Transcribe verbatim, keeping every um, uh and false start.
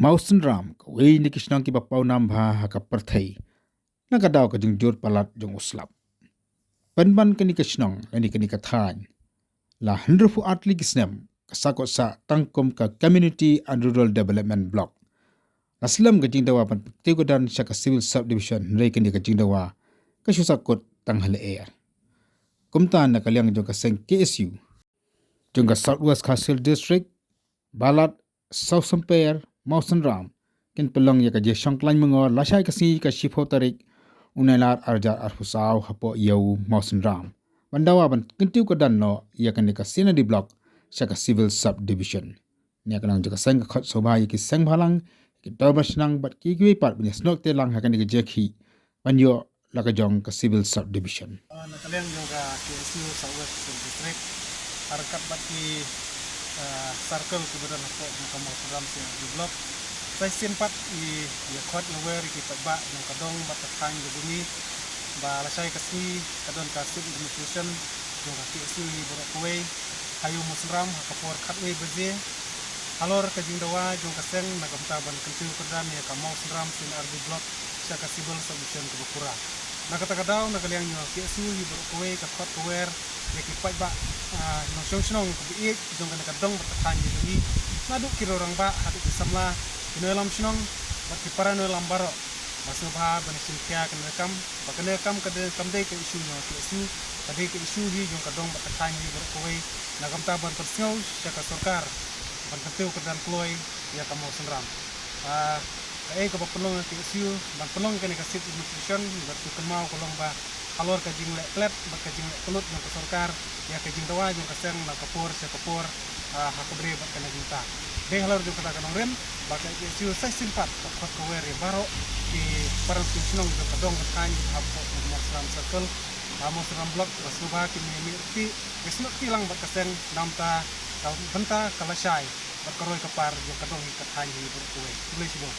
Mawsynram, kawei na ki shnong kiba pawnam bha ha ka pyrthei na ka daw ka jingjur palat jong u slap. Pynban kane ka shnong lane kane ka thaiñ la hynriewphew ar tylli ki snem ka sakot sah tang kum ka Community and Rural Development Block. La slem ka jingdawa ban kyntiew kyrdan sha ka Civil Subdivision, hynrei kane ka jingdawa ka shu sakot tang ha lyer. Kumta na ka liang jong ka seng K S U jong ka South West Khasi Hills District, Balat, Sawsymper, Mawsynram kin pynlong ïa ka jingshong khlaiñ myngor lashai ka sngi ka shiphew tarik u Nailar arhajar arphew saw hapoh Ïew, Mawsynram, ban dawa ban kyntiew kyrdan noh ïa kane ka C and RD Block sha ka Civil Subdivision. Ne ka nang jong ka seng ka khot sngewbha ïa ki seng bhalang, ki dorbar shnong bad kiwei pat ban ïasnoh kti lang ha kane ka jingkhih ban ïoh la ka jong ka Civil Subdivision. Ah, na ka liang jong ka K S U South West Khasi Hills District, ha ryngkat bad ki, ah, circle kiba don hapoh jong ka Mawsynram C and RD Block, sa shisien pat ngi ïa khot ïa wer ïa ki paidbah jong ka dong bad ka thaiñ jong ngi ba lashai ka sngi ka don ka sit in demonstration jong ka K S U hi baroh kawei ha Ïew Mawsynram ha ka por khatwei baje, halor ka jingdawa jong ka seng na ka bynta ban kyntiew kyrdan ïa ka Mawsynram C and RD Block sha ka Civil Subdivision kaba pura. Na kata ka daw, na ka liang jong ka K S U hi baroh kawei ka khot ka wer ïa ki paidbah, ah, nongshong shnong kaba ïeit jong kane ka dong bad ka thaiñ jong ngi, naduh ki rangbah haduh ki samla, ki nongïalam shnong bad ki para nongïalam baroh, ba sngewbha ban ïashim khia kane ka kam, ba kane ka kam ka dei, kam dei ka issue jong ka K S U, ka dei ka issue hi jong ka dong bad ka thaiñ hi baroh kawei, na ka bynta ban pynsngew sha ka sorkar ban kyntiew kyrdan kloi ïa ka Mawsynram. Ah, kaei kaba pynlong ïa ka K S U ban pynlong kane ka sit in demonstration, bad ka kynmaw ka long ba halor ka jingleh klet bad ka jingleh kyllut jong ka sorkar ïa ka jingdawa jong ka seng na ka por sha ka por, ah, ha kaba ïadei bad kane ka bynta. Dei halor jong kata ka nongrim ba ka K S U sa shisien pat ka khot ka wer ïa baroh ki para nongshong shnong jong ka dong ka thaiñ hapoh Mawsynram Circle, ah, Mawsynram Block, ba sngewbha kin ïa mih ryntih, ïasnoh kti lang bad ka seng na ka bynta, ka bynta ka lashai bad ka roi ka par jong ka dong hi ka thaiñ hi baroh kawei. Khublei shibun.